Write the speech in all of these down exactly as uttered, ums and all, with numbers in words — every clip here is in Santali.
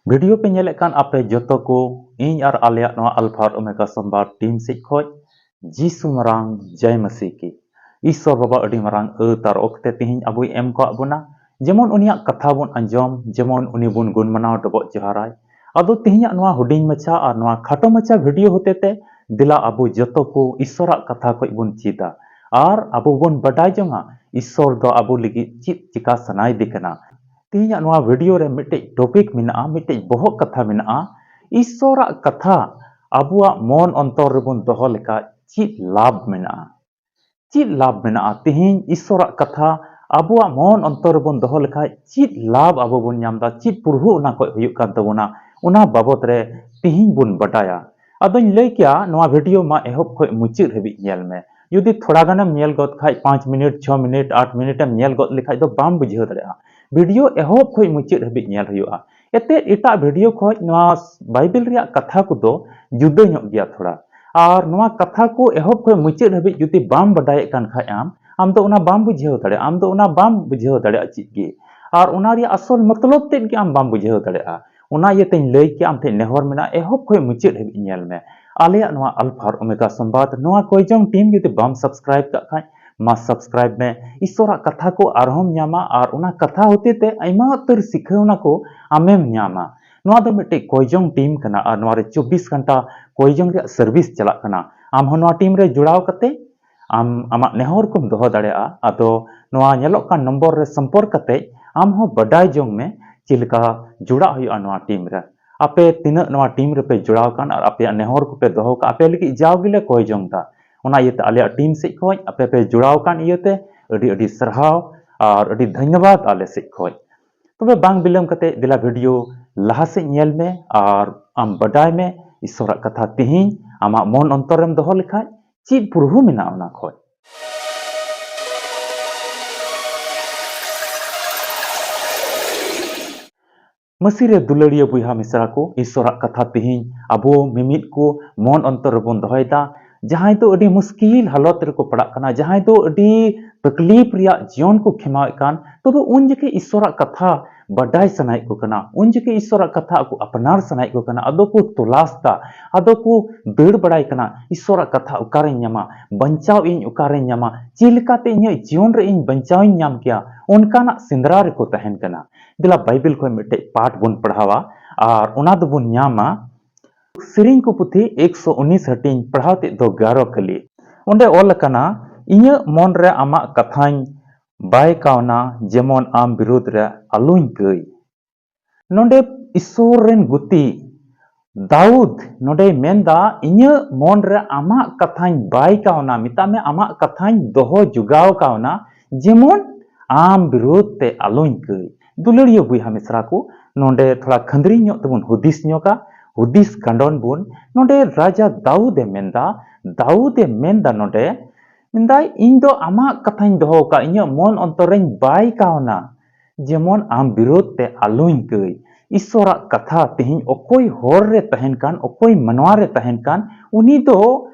ᱵᱷᱤᱰᱤᱭᱳ ᱯᱮ ᱧᱮᱞᱮᱫ ᱠᱟᱱ ᱟᱯᱮ ᱡᱚᱛᱚ ᱠᱚ, ᱤᱧ ᱟᱨ ᱟᱞᱮᱭᱟᱜ ᱱᱚᱣᱟ ᱟᱞᱯᱷᱟ ᱟᱨ ᱳᱢᱮᱜᱟ ᱥᱳᱢᱵᱟᱨ ᱴᱤᱢ ᱥᱮᱫ ᱠᱷᱚᱡ ᱡᱤᱥᱩ ᱢᱟᱨᱟᱝ ᱡᱟᱭ ᱢᱟᱹᱥᱤ ᱠᱤ᱾ ᱤᱥᱥᱚᱨ ᱵᱟᱵᱟ ᱟᱹᱰᱤ ᱢᱟᱨᱟᱝ ᱟᱹᱛ ᱟᱨ ᱚᱠᱛᱮ ᱛᱮᱦᱮᱧ ᱟᱵᱚᱭ ᱮᱢ ᱠᱟᱜ ᱵᱚᱱᱟ, ᱡᱮᱢᱚᱱ ᱩᱱᱤᱭᱟᱜ ᱠᱟᱛᱷᱟ ᱵᱚᱱ ᱟᱸᱡᱚᱢ, ᱡᱮᱢᱚᱱ ᱩᱱᱤ ᱵᱚᱱ ᱜᱩᱱ ᱢᱟᱱᱟᱣ ᱰᱚᱵᱚᱜ ᱡᱚᱦᱟᱨᱟᱭ᱾ ᱟᱫᱚ ᱛᱮᱦᱮᱧᱟᱜ ᱱᱚᱣᱟ ᱦᱩᱰᱤᱧ ᱢᱟᱪᱷᱟ ᱟᱨ ᱱᱚᱣᱟ ᱠᱷᱟᱴᱚ ᱢᱟᱪᱷᱟ ᱵᱷᱤᱰᱤᱭᱳ ᱦᱚᱛᱮ ᱛᱮ ᱫᱮᱞᱟ ᱟᱵᱚ ᱡᱚᱛᱚ ᱠᱚ ᱤᱥᱥᱚᱨᱟᱜ ᱠᱟᱛᱷᱟ ᱠᱷᱚᱡ ᱵᱚᱱ ᱪᱮᱫᱟ ᱟᱨ ᱟᱵᱚ ᱵᱚᱱ ᱵᱟᱰᱟᱭ ᱡᱚᱝᱟ ᱤᱥᱥᱚᱨ ᱫᱚ ᱟᱵᱚ ᱞᱟᱹᱜᱤᱫ ᱪᱮᱫ ᱪᱤᱠᱟ ᱥᱟᱱᱟᱭᱮᱫᱮ ᱠᱟᱱᱟ᱾ ᱛᱮᱦᱮᱧᱟᱜ ᱱᱚᱣᱟ ᱵᱷᱤᱰᱤᱭᱳ ᱨᱮ ᱢᱤᱫᱴᱮᱡ ᱴᱚᱯᱤᱠ ᱢᱮᱱᱟᱜᱼᱟ, ᱢᱤᱫᱴᱮᱡ ᱵᱚᱦᱚᱜ ᱠᱟᱛᱷᱟ ᱢᱮᱱᱟᱜᱼᱟ, ᱤᱥᱥᱚᱨᱟᱜ ᱠᱟᱛᱷᱟ ᱟᱵᱚᱣᱟᱜ ᱢᱚᱱ ᱚᱱᱛᱚᱨ ᱨᱮᱵᱚᱱ ᱫᱚᱦᱚ ᱞᱮᱠᱷᱟᱡ ᱪᱮᱫ ᱞᱟᱵᱷ ᱢᱮᱱᱟᱜᱼᱟ? ᱪᱮᱫ ᱞᱟᱵᱷ ᱢᱮᱱᱟᱜᱼᱟ? ᱛᱮᱦᱮᱧ ᱤᱥᱥᱚᱨᱟᱜ ᱠᱟᱛᱷᱟ ᱟᱵᱚᱣᱟᱜ ᱢᱚᱱ ᱚᱱᱛᱚᱨ ᱨᱮᱵᱚᱱ ᱫᱚᱦᱚ ᱞᱮᱠᱷᱟᱡ ᱪᱮᱫ ᱞᱟᱵᱷ ᱟᱵᱚ ᱵᱚᱱ ᱧᱟᱢ ᱮᱫᱟ, ᱪᱮᱫ ᱯᱩᱨᱦᱩ ᱚᱱᱟ ᱠᱷᱚᱡ ᱦᱩᱭᱩᱜ ᱠᱟᱱ ᱛᱟᱵᱚᱱᱟ, ᱚᱱᱟ ᱵᱟᱵᱚᱛ ᱨᱮ ᱛᱮᱦᱮᱧ ᱵᱚᱱ ᱵᱟᱰᱟᱭᱟ᱾ ᱟᱫᱚᱧ ᱞᱟᱹᱭ ᱠᱮᱭᱟ, ᱱᱚᱣᱟ ᱵᱷᱤᱰᱤᱭᱳ ᱢᱟ ᱮᱦᱚᱵ ᱠᱷᱚᱡ ᱢᱩᱪᱟᱹᱫ ᱦᱟᱹᱵᱤᱡ ᱧᱮᱞ ᱢᱮ᱾ ᱡᱩᱫᱤ ᱛᱷᱚᱲᱟ ᱜᱟᱱᱮᱢ ᱧᱮᱞ ᱜᱚᱫ ᱠᱷᱟᱡ, ᱯᱟᱸᱪ ᱢᱤᱱᱤᱴ, ᱪᱷᱚ ᱢᱤᱱᱤᱴ, ᱟᱴ ᱢᱤᱱᱤᱴ ᱮᱢ ᱧᱮᱞ ᱜᱚᱫ ᱞᱮᱠᱷᱟᱡ ᱫᱚ ᱵᱟᱢ ᱵᱩᱡᱷᱟᱹᱣ ᱫᱟᱲᱮᱭᱟᱜᱼᱟ᱾ ᱵᱷᱤᱰᱤᱭᱳ ᱮᱦᱚᱵ ᱠᱷᱚᱡ ᱢᱩᱪᱟᱹᱫ ᱦᱟᱹᱵᱤᱡ ᱧᱮᱞ ᱦᱩᱭᱩᱜᱼᱟ᱾ ᱮᱛᱮᱫ ᱮᱴᱟᱜ ᱵᱷᱤᱰᱤᱭᱳ ᱠᱷᱚᱡ ᱱᱚᱣᱟ ᱵᱟᱭᱵᱮᱞ ᱨᱮᱭᱟᱜ ᱠᱟᱛᱷᱟ ᱠᱚᱫᱚ ᱡᱩᱫᱟᱹ ᱧᱚᱜ ᱜᱮᱭᱟ ᱛᱷᱚᱲᱟ᱾ ᱟᱨ ᱱᱚᱣᱟ ᱠᱟᱛᱷᱟ ᱠᱚ ᱮᱦᱚᱵ ᱠᱷᱚᱡ ᱢᱩᱪᱟᱹᱫ ᱦᱟᱹᱵᱤᱡ ᱡᱩᱫᱤ ᱵᱟᱢ ᱵᱟᱰᱟᱭᱮᱫ ᱠᱟᱱ ᱠᱷᱟᱡ ᱟᱢ, ᱟᱢ ᱫᱚ ᱚᱱᱟ ᱵᱟᱢ ᱵᱩᱡᱷᱟᱹᱣ ᱫᱟᱲᱮᱭᱟᱜᱼᱟ, ᱟᱢ ᱫᱚ ᱚᱱᱟ ᱵᱟᱢ ᱵᱩᱡᱷᱟᱹᱣ ᱫᱟᱲᱮᱭᱟᱜᱼᱟ ᱪᱮᱫ ᱜᱮ᱾ ᱟᱨ ᱚᱱᱟ ᱨᱮᱭᱟᱜ ᱟᱥᱚᱞ ᱢᱚᱛᱞᱚᱵ ᱛᱮᱫ ᱜᱮ ᱟᱢ ᱵᱟᱢ ᱵᱩᱡᱷᱟᱹᱣ ᱫᱟᱲᱮᱭᱟᱜᱼᱟ᱾ ᱚᱱᱟ ᱤᱭᱟᱹᱛᱮᱧ ᱞᱟᱹᱭ ᱠᱮᱭᱟ, ᱟᱢ ᱴᱷᱮᱱ ᱱᱮᱦᱚᱨ ᱢᱮᱱᱟᱜᱼᱟ, ᱮᱦᱚᱵ ᱠᱷᱚᱡ ᱢᱩᱪᱟᱹᱫ ᱦᱟᱹᱵᱤᱡ ᱧᱮᱞ ᱢᱮ᱾ ᱟᱞᱮᱭᱟᱜ ᱱᱚᱣᱟ ᱟᱞᱯᱷᱟ ᱟᱨ ᱳᱢᱮᱜᱟ ᱥᱚᱢᱵᱟᱫ ᱱᱚᱣᱟ ᱠᱚᱭᱡᱚᱝ ᱴᱤᱢ ᱡᱩᱫᱤ ᱵᱟᱢ ᱥᱟᱵᱥᱠᱨᱟᱭᱤᱵ ᱠᱟᱜ ᱠᱷᱟᱡ, ᱢᱟ ᱥᱟᱵᱥᱠᱨᱟᱭᱤᱵ ᱢᱮ᱾ ᱤᱥᱚᱨᱟᱜ ᱠᱟᱛᱷᱟ ᱠᱚ ᱟᱨᱦᱚᱸᱢ ᱧᱟᱢᱟ ᱟᱨ ᱚᱱᱟ ᱠᱟᱛᱷᱟ ᱦᱚᱛᱮ ᱛᱮ ᱟᱭᱢᱟ ᱩᱛᱟᱹᱨ ᱥᱤᱠᱷᱟᱹᱣᱱᱟ ᱠᱚ ᱟᱢᱮᱢ ᱧᱟᱢᱟ᱾ ᱱᱚᱣᱟ ᱫᱚ ᱢᱤᱫᱴᱮᱡ ᱠᱚᱭᱡᱚᱝ ᱴᱤᱢ ᱠᱟᱱᱟ ᱟᱨ ᱱᱚᱣᱟ ᱨᱮ ᱪᱚᱵᱵᱤᱥ ᱜᱷᱚᱱᱴᱟ ᱠᱚᱭᱡᱚᱝ ᱨᱮᱭᱟᱜ ᱥᱟᱨᱵᱷᱤᱥ ᱪᱟᱞᱟᱜ ᱠᱟᱱᱟ᱾ ᱟᱢ ᱦᱚᱸ ᱱᱚᱣᱟ ᱴᱤᱢ ᱨᱮ ᱡᱚᱲᱟᱣ ᱠᱟᱛᱮ ᱟᱢ ᱟᱢᱟᱜ ᱱᱮᱦᱚᱨ ᱠᱚᱢ ᱫᱚᱦᱚ ᱫᱟᱲᱮᱭᱟᱜᱼᱟ᱾ ᱟᱫᱚ ᱱᱚᱣᱟ ᱧᱮᱞᱚᱜ ᱠᱟᱱ ᱱᱚᱢᱵᱚᱨ ᱨᱮ ᱥᱚᱢᱯᱚᱨᱠ ᱠᱟᱛᱮ ᱟᱢ ᱦᱚᱸ ᱵᱟᱰᱟᱭ ᱡᱚᱝ ᱢᱮ ᱪᱮᱫ ᱞᱮᱠᱟ ᱡᱚᱲᱟᱜ ᱦᱩᱭᱩᱜᱼᱟ ᱱᱚᱣᱟ ᱴᱤᱢ ᱨᱮ᱾ ᱟᱯᱮ ᱛᱤᱱᱟᱹᱜ ᱱᱚᱣᱟ ᱴᱤᱢ ᱨᱮᱯᱮ ᱡᱚᱲᱟᱣ ᱟᱠᱟᱱ ᱟᱨ ᱟᱯᱮᱭᱟᱜ ᱱᱮᱦᱚᱨ ᱠᱚᱯᱮ ᱫᱚᱦᱚ ᱠᱟᱜᱼᱟ, ᱟᱯᱮ ᱞᱟᱹᱜᱤᱫ ᱡᱟᱣ ᱜᱮᱞᱮ ᱠᱚᱭ ᱡᱚᱝ ᱫᱟ᱾ ᱚᱱᱟ ᱤᱭᱟᱹᱛᱮ ᱟᱞᱮᱭᱟᱜ ᱴᱤᱢ ᱥᱮᱫ ᱠᱷᱚᱡ ᱟᱯᱮ ᱯᱮ ᱡᱚᱲᱟᱣ ᱟᱠᱟᱱ ᱤᱭᱟᱹᱛᱮ ᱟᱹᱰᱤ ᱟᱹᱰᱤ ᱥᱟᱨᱦᱟᱣ ᱟᱨ ᱟᱹᱰᱤ ᱫᱷᱚᱱᱭᱚᱵᱟᱫ ᱟᱞᱮ ᱥᱮᱫ ᱠᱷᱚᱡ᱾ ᱛᱚᱵᱮ ᱵᱟᱝ ᱵᱤᱞᱚᱢ ᱠᱟᱛᱮ ᱫᱮᱞᱟ ᱵᱷᱤᱰᱤᱭᱳ ᱞᱟᱦᱟ ᱥᱮᱫ ᱧᱮᱞ ᱢᱮ ᱟᱨ ᱟᱢ ᱵᱟᱰᱟᱭ ᱢᱮ ᱤᱥᱚᱨᱟᱜ ᱠᱟᱛᱷᱟ ᱛᱮᱦᱮᱧ ᱟᱢᱟᱜ ᱢᱚᱱ ᱚᱱᱛᱚᱨ ᱨᱮᱢ ᱫᱚᱦᱚ ᱞᱮᱠᱷᱟᱡ ᱪᱮᱫ ᱯᱩᱨᱦᱩ ᱢᱮᱱᱟᱜᱼᱟ ᱚᱱᱟ ᱠᱷᱚᱡ᱾ ᱢᱟᱹᱥᱤ ᱨᱮ ᱫᱩᱞᱟᱹᱲᱤᱭᱟᱹ ᱵᱚᱭᱦᱟ ᱢᱤᱥᱨᱟ ᱠᱚ, ᱤᱥᱚᱨᱟᱜ ᱠᱟᱛᱷᱟ ᱛᱮᱦᱮᱧ ᱟᱵᱚ ᱢᱤᱢᱤᱫ ᱠᱚ ᱢᱚᱱ ᱚᱱᱛᱚᱨ ᱨᱮᱵᱚᱱ ᱫᱚᱦᱚᱭᱮᱫᱟ᱾ ᱡᱟᱦᱟᱸᱭ ᱫᱚ ᱟᱹᱰᱤ ᱢᱩᱥᱠᱤᱞ ᱦᱟᱞᱚᱛ ᱨᱮᱠᱚ ᱯᱟᱲᱟᱜ ᱠᱟᱱᱟ, ᱡᱟᱦᱟᱸᱭ ᱫᱚ ᱟᱹᱰᱤ ᱛᱟᱠᱞᱤᱯ ᱨᱮᱭᱟᱜ ᱡᱤᱭᱚᱱ ᱠᱚ ᱠᱷᱮᱢᱟᱣᱮᱫ ᱠᱟᱱ, ᱛᱚᱵᱮ ᱩᱱ ᱡᱚᱠᱷᱮᱡ ᱤᱥᱥᱚᱨᱟᱜ ᱠᱟᱛᱷᱟ ᱵᱟᱰᱟᱭ ᱥᱟᱱᱟᱭᱮᱫ ᱠᱚ ᱠᱟᱱᱟ, ᱩᱱ ᱡᱚᱠᱷᱮᱡ ᱤᱥᱥᱚᱨᱟᱜ ᱠᱟᱛᱷᱟ ᱟᱠᱚ ᱟᱯᱱᱟᱨ ᱥᱟᱱᱟᱭᱮᱫ ᱠᱚ ᱠᱟᱱᱟ, ᱟᱫᱚ ᱠᱚ ᱛᱚᱞᱟᱥ ᱫᱟ, ᱟᱫᱚ ᱠᱚ ᱫᱟᱹᱲ ᱵᱟᱲᱟᱭ ᱠᱟᱱᱟ, ᱤᱥᱥᱚᱨᱟᱜ ᱠᱟᱛᱷᱟ ᱚᱠᱟᱨᱮᱧ ᱧᱟᱢᱟ, ᱵᱟᱧᱪᱟᱣ ᱤᱧ ᱚᱠᱟᱨᱮᱧ ᱧᱟᱢᱟ, ᱪᱮᱫ ᱞᱮᱠᱟᱛᱮ ᱤᱧᱟᱹᱜ ᱡᱤᱭᱚᱱ ᱨᱮ ᱤᱧ ᱵᱟᱧᱪᱟᱣ ᱤᱧ ᱧᱟᱢ ᱠᱮᱭᱟ, ᱚᱱᱠᱟᱱᱟᱜ ᱥᱮᱸᱫᱽᱨᱟ ᱨᱮᱠᱚ ᱛᱟᱦᱮᱱ ᱠᱟᱱᱟ᱾ ᱫᱮᱞᱟ ᱵᱟᱭᱵᱮᱞ ᱠᱷᱚᱱ ᱢᱤᱫᱴᱮᱡ ᱯᱟᱴ ᱵᱚᱱ ᱯᱟᱲᱦᱟᱣᱟ ᱟᱨ ᱚᱱᱟ ᱫᱚᱵᱚᱱ ᱧᱟᱢᱟ ᱥᱮᱨᱮᱧ ᱠᱚ ᱯᱩᱛᱷᱤ ᱮᱠᱥᱚ ᱩᱱᱤᱥ ᱦᱟᱹᱴᱤᱧ ᱯᱟᱲᱦᱟᱣ ᱛᱮᱫ ᱫᱚ ᱜᱟᱨᱚ ᱠᱟᱹᱞᱤ᱾ ᱚᱸᱰᱮ ᱚᱞ ᱟᱠᱟᱱᱟ, "ᱤᱧᱟᱹᱜ ᱢᱚᱱ ᱨᱮ ᱟᱢᱟᱜ ᱠᱟᱛᱷᱟᱧ ᱵᱟᱭ ᱠᱟᱣᱱᱟ, ᱡᱮᱢᱚᱱ ᱟᱢ ᱵᱤᱨᱩᱫᱽ ᱨᱮ ᱟᱞᱚᱧ ᱠᱟᱹᱭ᱾" ᱱᱚᱰᱮ ᱤᱥᱥᱚᱨ ᱨᱮᱱ ᱜᱩᱛᱤ ᱫᱟᱣᱩᱫ ᱱᱚᱰᱮᱭ ᱢᱮᱱᱫᱟ, "ᱤᱧᱟᱹᱜ ᱢᱚᱱ ᱨᱮ ᱟᱢᱟᱜ ᱠᱟᱛᱷᱟᱧ ᱵᱟᱭ ᱠᱟᱣᱱᱟ", ᱢᱮᱛᱟᱜ ᱢᱮ ᱟᱢᱟᱜ ᱠᱟᱛᱷᱟᱧ ᱫᱚᱦᱚ ᱡᱚᱜᱟᱣ ᱠᱟᱣᱱᱟ, ᱡᱮᱢᱚᱱ ᱟᱢ ᱵᱤᱨᱩᱫᱽ ᱛᱮ ᱟᱞᱚᱧ ᱠᱟᱹᱭ᱾ ᱫᱩᱞᱟᱹᱲᱤᱭᱟᱹ ᱵᱚᱭᱦᱟ ᱢᱤᱥᱨᱟ ᱠᱚ, ᱱᱚᱰᱮ ᱛᱷᱚᱲᱟ ᱠᱷᱟᱹᱱᱫᱽᱨᱤ ᱧᱚᱜ ᱛᱮᱵᱚᱱ ᱦᱩᱫᱤᱥ ᱧᱚᱜᱟ, ᱦᱩᱫᱤᱥ ᱠᱷᱟᱸᱰᱚᱱ ᱵᱚᱱ᱾ ᱱᱚᱰᱮ ᱨᱟᱡᱟ ᱫᱟᱣᱩᱫ ᱮ ᱢᱮᱱᱫᱟ, ᱫᱟᱣᱩᱫ ᱮ ᱢᱮᱱᱫᱟ ᱱᱚᱰᱮ, ᱢᱮᱱᱫᱟᱭ, "ᱤᱧ ᱫᱚ ᱟᱢᱟᱜ ᱠᱟᱛᱷᱟᱧ ᱫᱚᱦᱚ ᱟᱠᱟᱫ, ᱤᱧᱟᱹᱜ ᱢᱚᱱ ᱚᱱᱛᱚᱨ ᱨᱮᱧ ᱵᱟᱭ ᱠᱟᱣᱱᱟ, ᱡᱮᱢᱚᱱ ᱟᱢ ᱵᱤᱨᱩᱫᱽ ᱛᱮ ᱟᱞᱚᱧ ᱠᱟᱹᱭ᱾" ᱤᱥᱥᱚᱨᱟᱜ ᱠᱟᱛᱷᱟ ᱛᱮᱦᱮᱧ ᱚᱠᱚᱭ ᱦᱚᱨ ᱨᱮ ᱛᱟᱦᱮᱱ ᱠᱟᱱ, ᱚᱠᱚᱭ ᱢᱟᱱᱣᱟ ᱨᱮ ᱛᱟᱦᱮᱱ ᱠᱟᱱ, ᱩᱱᱤ ᱫᱚ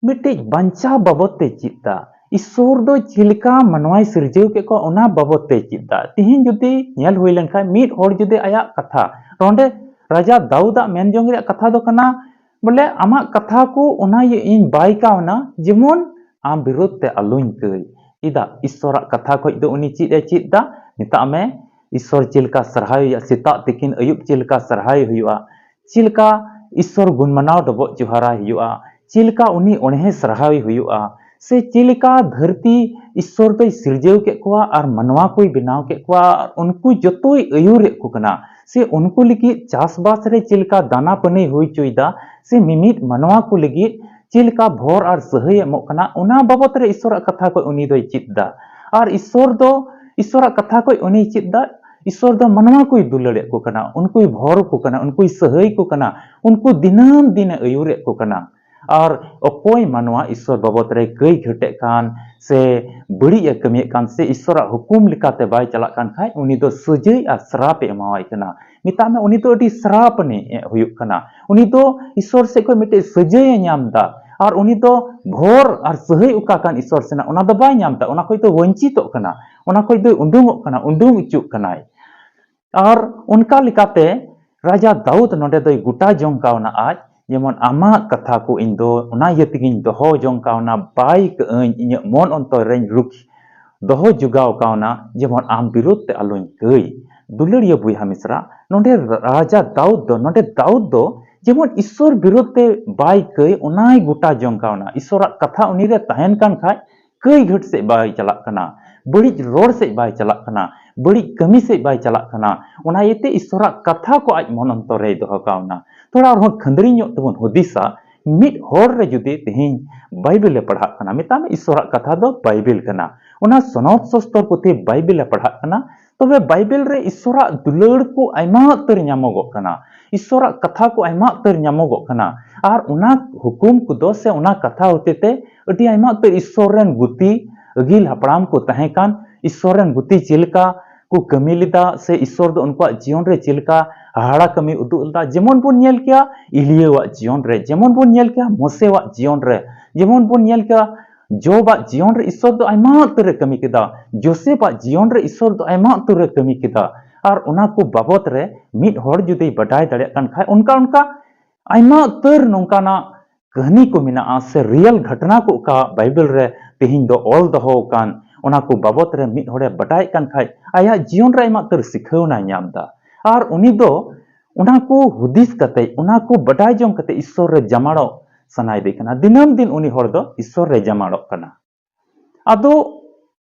ᱢᱤᱫᱴᱤᱡ ᱵᱟᱧᱪᱟᱣ ᱵᱟᱵᱚᱫ ᱛᱮ ᱪᱮᱫ ᱫᱟ᱾ ᱤᱥᱥᱚᱨ ᱫᱚ ᱪᱮᱫ ᱞᱮᱠᱟ ᱢᱟᱱᱣᱟᱭ ᱥᱤᱨᱡᱟᱹᱣ ᱠᱮᱫ ᱠᱚᱣᱟ, ᱚᱱᱟ ᱵᱟᱵᱚᱫ ᱛᱮ ᱪᱮᱫ ᱫᱟ᱾ ᱛᱤᱦᱤᱧ ᱡᱩᱫᱤ ᱧᱮᱞ ᱦᱩᱭ ᱞᱮᱱᱠᱷᱟᱱ, ᱢᱤᱫ ᱦᱚᱲ ᱡᱩᱫᱤ ᱟᱭᱟᱜ ᱠᱟᱛᱷᱟ, ᱱᱚᱰᱮ ᱨᱟᱡᱟ ᱫᱟᱣᱩᱫᱟᱜ ᱢᱮᱱ ᱡᱚᱝ ᱨᱮᱭᱟᱜ ᱠᱟᱛᱷᱟ ᱫᱚ ᱠᱟᱱᱟ, ᱵᱚᱞᱮ, ᱟᱢᱟᱜ ᱠᱟᱛᱷᱟ ᱠᱚ ᱚᱱᱟ ᱤᱭᱟᱹ ᱤᱧ ᱵᱟᱭ ᱠᱟᱣᱱᱟ, ᱡᱮᱢᱚᱱ ᱟᱢ ᱵᱤᱨᱩᱫᱷ ᱛᱮ ᱟᱞᱚᱧ ᱠᱟᱹᱭ᱾ ᱪᱮᱫᱟᱜ? ᱤᱥᱥᱚᱨᱟᱜ ᱠᱟᱛᱷᱟ ᱠᱷᱚᱡ ᱫᱚ ᱩᱱᱤ ᱪᱮᱫ ᱮ ᱪᱮᱫ ᱫᱟ? ᱢᱮᱛᱟᱜ ᱢᱮ, ᱤᱥᱥᱚᱨ ᱪᱮᱫ ᱞᱮᱠᱟ ᱥᱟᱨᱦᱟᱣ ᱦᱩᱭᱩᱜᱼᱟ, ᱥᱮᱛᱟᱜ ᱛᱤᱠᱤᱱ ᱟᱹᱭᱩᱵ ᱪᱮᱫ ᱞᱮᱠᱟ ᱥᱟᱨᱦᱟᱣ ᱦᱩᱭᱩᱜᱼᱟ, ᱪᱮᱫ ᱞᱮᱠᱟ ᱤᱥᱥᱚᱨ ᱜᱩᱱ ᱢᱟᱱᱟᱣ ᱰᱚᱵᱚᱜ ᱡᱚᱦᱟᱨᱟᱭ ᱦᱩᱭᱩᱜᱼᱟ, ᱪᱮᱫ ᱞᱮᱠᱟ ᱩᱱᱤ ᱚᱬᱦᱮ ᱥᱟᱨᱦᱟᱣ ᱦᱩᱭᱩᱜᱼᱟ, ᱥᱮ ᱪᱮᱫ ᱞᱮᱠᱟ ᱫᱷᱟᱹᱨᱛᱤ ᱤᱥᱥᱚᱨ ᱫᱚᱭ ᱥᱤᱨᱡᱟᱹᱣ ᱠᱮᱫ ᱠᱚᱣᱟ ᱟᱨ ᱢᱟᱱᱣᱟ ᱠᱚᱭ ᱵᱮᱱᱟᱣ ᱠᱮᱫ ᱠᱚᱣᱟ ᱟᱨ ᱩᱱᱠᱩ ᱡᱚᱛᱚᱭ ᱟᱹᱭᱩᱨᱮᱫ ᱠᱚ ᱠᱟᱱᱟ, ᱥᱮ ᱩᱱᱠᱩ ᱞᱟᱹᱜᱤᱫ ᱪᱟᱥᱵᱟᱥ ᱨᱮ ᱪᱮᱫ ᱞᱮᱠᱟ ᱫᱟᱱᱟ ᱯᱟᱹᱱᱤᱭ ᱦᱩᱭ ᱦᱚᱪᱚᱭᱮᱫᱟ, ᱥᱮ ᱢᱤᱢᱤᱫ ᱢᱟᱱᱣᱟ ᱠᱚ ᱞᱟᱹᱜᱤᱫ ᱪᱮᱫ ᱞᱮᱠᱟ ᱵᱷᱚᱨ ᱟᱨ ᱥᱟᱹᱦᱟᱹᱭ ᱮᱢᱚᱜ ᱠᱟᱱᱟ, ᱚᱱᱟ ᱵᱟᱵᱚᱛ ᱨᱮ ᱤᱥᱥᱚᱨᱟᱜ ᱠᱟᱛᱷᱟ ᱠᱷᱚᱡ ᱩᱱᱤ ᱫᱚᱭ ᱪᱮᱫ ᱮᱫᱟ᱾ ᱟᱨ ᱤᱥᱥᱚᱨ ᱫᱚ, ᱤᱥᱥᱚᱨᱟᱜ ᱠᱟᱛᱷᱟ ᱠᱷᱚᱡ ᱩᱱᱤᱭ ᱪᱮᱫ ᱮᱫᱟ, ᱤᱥᱥᱚᱨ ᱫᱚ ᱢᱟᱱᱣᱟ ᱠᱚᱭ ᱫᱩᱞᱟᱹᱲᱮᱫ ᱠᱚ ᱠᱟᱱᱟ, ᱩᱱᱠᱩᱭ ᱵᱷᱚᱨ ᱠᱚ ᱠᱟᱱᱟ, ᱩᱱᱠᱩᱭ ᱥᱟᱹᱦᱟᱹᱭ ᱠᱚ ᱠᱟᱱᱟ, ᱩᱱᱠᱩ ᱫᱤᱱᱟᱹᱢ ᱫᱤᱱᱮ ᱟᱹᱭᱩᱨᱮᱫ ᱠᱚ ᱠᱟᱱᱟ᱾ ᱟᱨ ᱚᱠᱚᱭ ᱢᱟᱱᱣᱟ ᱤᱥᱥᱚᱨ ᱵᱟᱵᱚᱛ ᱨᱮ ᱠᱟᱹᱭ ᱜᱷᱟᱹᱴᱮᱫ ᱠᱟᱱ, ᱥᱮ ᱵᱟᱹᱲᱤᱡ ᱮ ᱠᱟᱹᱢᱤᱭᱮᱫ ᱠᱟᱱ, ᱥᱮ ᱤᱥᱥᱚᱨᱟᱜ ᱦᱩᱠᱩᱢ ᱞᱮᱠᱟᱛᱮ ᱵᱟᱭ ᱪᱟᱞᱟᱜ ᱠᱟᱱ ᱠᱷᱟᱡ, ᱩᱱᱤ ᱫᱚ ᱥᱟᱹᱡᱟᱹᱭ ᱟᱨ ᱥᱨᱟᱯ ᱮ ᱮᱢᱟᱣᱟᱭ ᱠᱟᱱᱟ᱾ ᱢᱮᱛᱟᱜ ᱢᱮ, ᱩᱱᱤ ᱫᱚ ᱟᱹᱰᱤ ᱥᱨᱟᱯ ᱟᱹᱱᱤᱡ ᱮ ᱦᱩᱭᱩᱜ ᱠᱟᱱᱟ᱾ ᱩᱱᱤ ᱫᱚ ᱤᱥᱥᱚᱨ ᱥᱮᱫ ᱠᱷᱚᱱ ᱢᱤᱫᱴᱮᱡ ᱥᱟᱹᱡᱟᱹᱭ ᱮ ᱧᱟᱢ ᱮᱫᱟ᱾ ᱟᱨ ᱩᱱᱤ ᱫᱚ ᱵᱷᱳᱨ ᱟᱨ ᱥᱟᱹᱦᱟᱹᱭ ᱚᱠᱟ ᱠᱟᱱ ᱤᱥᱚᱨ ᱥᱮᱱᱟᱜ, ᱚᱱᱟ ᱫᱚ ᱵᱟᱭ ᱧᱟᱢ ᱮᱫᱟ, ᱚᱱᱟ ᱠᱷᱚᱱ ᱫᱚ ᱵᱚᱧᱪᱤᱛᱚᱜ ᱠᱟᱱᱟ, ᱚᱱᱟ ᱠᱷᱚᱱ ᱫᱚᱭ ᱩᱰᱩᱝᱚᱜ ᱠᱟᱱᱟ, ᱩᱰᱩᱝ ᱚᱪᱚᱜ ᱠᱟᱱᱟᱭ᱾ ᱟᱨ ᱚᱱᱠᱟ ᱞᱮᱠᱟᱛᱮ ᱨᱟᱡᱟ ᱫᱟᱣᱩᱫ ᱱᱚᱰᱮ ᱫᱚᱭ ᱜᱚᱴᱟ ᱡᱚᱝ ᱠᱟᱣᱱᱟ ᱟᱡ, ᱡᱮᱢᱚᱱ ᱟᱢᱟᱜ ᱠᱟᱛᱷᱟ ᱠᱚ ᱤᱧ ᱫᱚ ᱚᱱᱟ ᱤᱭᱟᱹ ᱛᱮᱜᱤᱧ ᱫᱚᱦᱚ ᱡᱚᱝ ᱠᱟᱣᱱᱟ, ᱵᱟᱭ ᱠᱟᱹᱜ ᱟᱹᱧ, ᱤᱧᱟᱹᱜ ᱢᱚᱱ ᱚᱱᱛᱚᱨ ᱨᱮᱧ ᱨᱩᱠᱷ-, ᱫᱚᱦᱚ ᱡᱚᱜᱟᱣ ᱠᱟᱣᱱᱟ, ᱡᱮᱢᱚᱱ ᱟᱢ ᱵᱤᱨᱩᱫᱷ ᱛᱮ ᱟᱞᱚᱧ ᱠᱟᱹᱭ᱾ ᱫᱩᱞᱟᱹᱲᱤᱭᱟᱹ ᱵᱚᱭᱦᱟ ᱢᱤᱥᱨᱟ, ᱱᱚᱰᱮ ᱨᱟᱡᱟ ᱫᱟᱣᱩᱫ ᱫᱚ, ᱱᱚᱰᱮ ᱫᱟᱣᱩᱫ ᱫᱚ ᱡᱮᱢᱚᱱ ᱤᱥᱥᱚᱨ ᱵᱤᱨᱩᱫᱷ ᱛᱮ ᱵᱟᱭ ᱠᱟᱹᱭ, ᱚᱱᱟᱭ ᱜᱚᱴᱟ ᱡᱚᱝ ᱠᱟᱣᱱᱟ᱾ ᱤᱥᱥᱚᱨᱟᱜ ᱠᱟᱛᱷᱟ ᱩᱱᱤ ᱨᱮ ᱛᱟᱦᱮᱱ ᱠᱟᱱ ᱠᱷᱟᱡ, ᱠᱟᱹᱭ ᱜᱷᱟᱹᱴ ᱥᱮᱫ ᱵᱟᱭ ᱪᱟᱞᱟᱜ ᱠᱟᱱᱟ, ᱵᱟᱹᱲᱤᱡ ᱨᱚᱲ ᱥᱮᱫ ᱵᱟᱭ ᱪᱟᱞᱟᱜ ᱠᱟᱱᱟ, ᱵᱟᱹᱲᱤᱡ ᱠᱟᱹᱢᱤ ᱥᱮᱫ ᱵᱟᱭ ᱪᱟᱞᱟᱜ ᱠᱟᱱᱟ᱾ ᱚᱱᱟ ᱤᱭᱟᱹᱛᱮ ᱤᱥᱥᱚᱨᱟᱜ ᱠᱟᱛᱷᱟ ᱠᱚ ᱟᱡ ᱢᱚᱱ ᱚᱱᱛᱚᱨ ᱨᱮᱭ ᱫᱚᱦᱚ ᱠᱟᱣᱱᱟ᱾ ᱛᱷᱚᱲᱟ ᱟᱨᱦᱚᱸ ᱠᱷᱟᱹᱱᱫᱽᱨᱤ ᱧᱚᱜ ᱛᱮᱵᱚᱱ ᱦᱩᱫᱤᱥᱟ, ᱢᱤᱫ ᱦᱚᱲ ᱨᱮ ᱡᱩᱫᱤ ᱛᱮᱦᱮᱧ ᱵᱟᱭᱵᱮᱞ ᱮ ᱯᱟᱲᱦᱟᱜ ᱠᱟᱱᱟ, ᱢᱮᱛᱟᱜ ᱢᱮ ᱤᱥᱥᱚᱨᱟᱜ ᱠᱟᱛᱷᱟ ᱫᱚ ᱵᱟᱭᱵᱮᱞ ᱠᱟᱱᱟ, ᱚᱱᱟ ᱥᱚᱱᱚᱛ ᱥᱚᱥᱛᱚᱨ ᱯᱩᱛᱷᱤ ᱵᱟᱭᱵᱮᱞ ᱮ ᱯᱟᱲᱦᱟᱜ ᱠᱟᱱᱟ, ᱛᱚᱵᱮ ᱵᱟᱭᱵᱮᱞ ᱨᱮ ᱤᱥᱥᱚᱨᱟᱜ ᱫᱩᱞᱟᱹᱲ ᱠᱚ ᱟᱭᱢᱟ ᱩᱛᱟᱹᱨ ᱧᱟᱢᱚᱜᱚᱜ ᱠᱟᱱᱟ, ᱤᱥᱥᱚᱨᱟᱜ ᱠᱟᱛᱷᱟ ᱠᱚ ᱟᱭᱢᱟ ᱩᱛᱟᱹᱨ ᱧᱟᱢᱚᱜᱚᱜ ᱠᱟᱱᱟ᱾ ᱟᱨ ᱚᱱᱟ ᱦᱩᱠᱩᱢ ᱠᱚᱫᱚ ᱥᱮ ᱚᱱᱟ ᱠᱟᱛᱷᱟ ᱦᱚᱛᱮ ᱛᱮ ᱟᱹᱰᱤ ᱟᱭᱢᱟ ᱩᱛᱟᱹᱨ ᱤᱥᱥᱚᱨ ᱨᱮᱱ ᱜᱩᱛᱤ, ᱟᱹᱜᱤᱞ ᱦᱟᱯᱲᱟᱢ ᱠᱚ ᱛᱟᱦᱮᱸ ᱠᱟᱱ, ᱤᱥᱥᱚᱨ ᱨᱮᱱ ᱜᱩᱛᱤ ᱪᱮᱫ ᱞᱮᱠᱟ ᱠᱚ ᱠᱟᱹᱢᱤ ᱞᱮᱫᱟ ᱥᱮ ᱤᱥᱥᱚᱨ ᱫᱚ ᱩᱱᱠᱩᱣᱟᱜ ᱡᱤᱭᱚᱱ ᱨᱮ ᱪᱮᱫ ᱞᱮᱠᱟ ᱦᱟᱦᱟᱲᱟ ᱠᱟᱹᱢᱤ ᱩᱫᱩᱜ ᱞᱮᱫᱟ᱾ ᱡᱮᱢᱚᱱ ᱵᱚᱱ ᱧᱮᱞ ᱠᱮᱭᱟ ᱤᱞᱤᱭᱟᱹᱣᱟᱜ ᱡᱤᱭᱚᱱ ᱨᱮ, ᱡᱮᱢᱚᱱ ᱵᱚᱱ ᱧᱮᱞ ᱠᱮᱭᱟ ᱢᱳᱥᱮᱣᱟᱜ ᱡᱤᱭᱚᱱ ᱨᱮ, ᱡᱮᱢᱚᱱ ᱵᱚᱱ ᱧᱮᱞ ᱠᱮᱭᱟ ᱡᱚᱵᱟᱜ ᱡᱤᱭᱚᱱ ᱨᱮ ᱤᱥᱥᱚᱨ ᱫᱚ ᱟᱭᱢᱟ ᱩᱛᱟᱹᱨᱮ ᱠᱟᱹᱢᱤ ᱠᱮᱫᱟ, ᱡᱳᱥᱮᱯᱟᱜ ᱡᱤᱭᱚᱱ ᱨᱮ ᱤᱥᱥᱚᱨ ᱫᱚ ᱟᱭᱢᱟ ᱩᱛᱟᱹᱨᱮ ᱠᱟᱹᱢᱤ ᱠᱮᱫᱟ᱾ ᱟᱨ ᱚᱱᱟ ᱠᱚ ᱵᱟᱵᱚᱛ ᱨᱮ ᱢᱤᱫ ᱦᱚᱲ ᱡᱩᱫᱤ ᱵᱟᱰᱟᱭ ᱫᱟᱲᱮᱭᱟᱜ ᱠᱟᱱ ᱠᱷᱟᱡ, ᱚᱱᱠᱟ ᱚᱱᱠᱟ ᱟᱭᱢᱟ ᱩᱛᱟᱹᱨ ᱱᱚᱝᱠᱟᱱᱟᱜ ᱠᱟᱹᱦᱱᱤ ᱠᱚ ᱢᱮᱱᱟᱜᱼᱟ ᱥᱮ ᱨᱤᱭᱮᱞ ᱜᱷᱚᱴᱱᱟ ᱠᱚ ᱚᱠᱟ ᱵᱟᱭᱵᱮᱞ ᱨᱮ ᱛᱮᱦᱮᱧ ᱫᱚ ᱚᱞ ᱫᱚᱦᱚ ᱟᱠᱟᱱ, ᱚᱱᱟ ᱠᱚ ᱵᱟᱵᱚᱛ ᱨᱮ ᱢᱤᱫ ᱦᱚᱲᱮ ᱵᱟᱰᱟᱭᱮᱫ ᱠᱟᱱ ᱠᱷᱟᱡ, ᱟᱭᱟᱜ ᱡᱤᱭᱚᱱ ᱨᱮ ᱟᱭᱢᱟ ᱩᱛᱟᱹᱨ ᱥᱤᱠᱷᱟᱹᱣᱱᱟᱭ ᱧᱟᱢ ᱮᱫᱟ᱾ ᱟᱨ ᱩᱱᱤ ᱫᱚ ᱚᱱᱟ ᱠᱚ ᱦᱩᱫᱤᱥ ᱠᱟᱛᱮ, ᱚᱱᱟ ᱠᱚ ᱵᱟᱰᱟᱭ ᱡᱚᱝ ᱠᱟᱛᱮ ᱤᱥᱥᱚᱨ ᱨᱮ ᱡᱟᱢᱟᱲᱚᱜ ᱥᱟᱱᱟᱭᱮᱫᱮ ᱠᱟᱱᱟ᱾ ᱫᱤᱱᱟᱹᱢ ᱫᱤᱱ ᱩᱱᱤ ᱦᱚᱲ ᱫᱚ ᱤᱥᱥᱚᱨ ᱨᱮ ᱡᱟᱢᱟᱲᱚᱜ ᱠᱟᱱᱟ᱾ ᱟᱫᱚ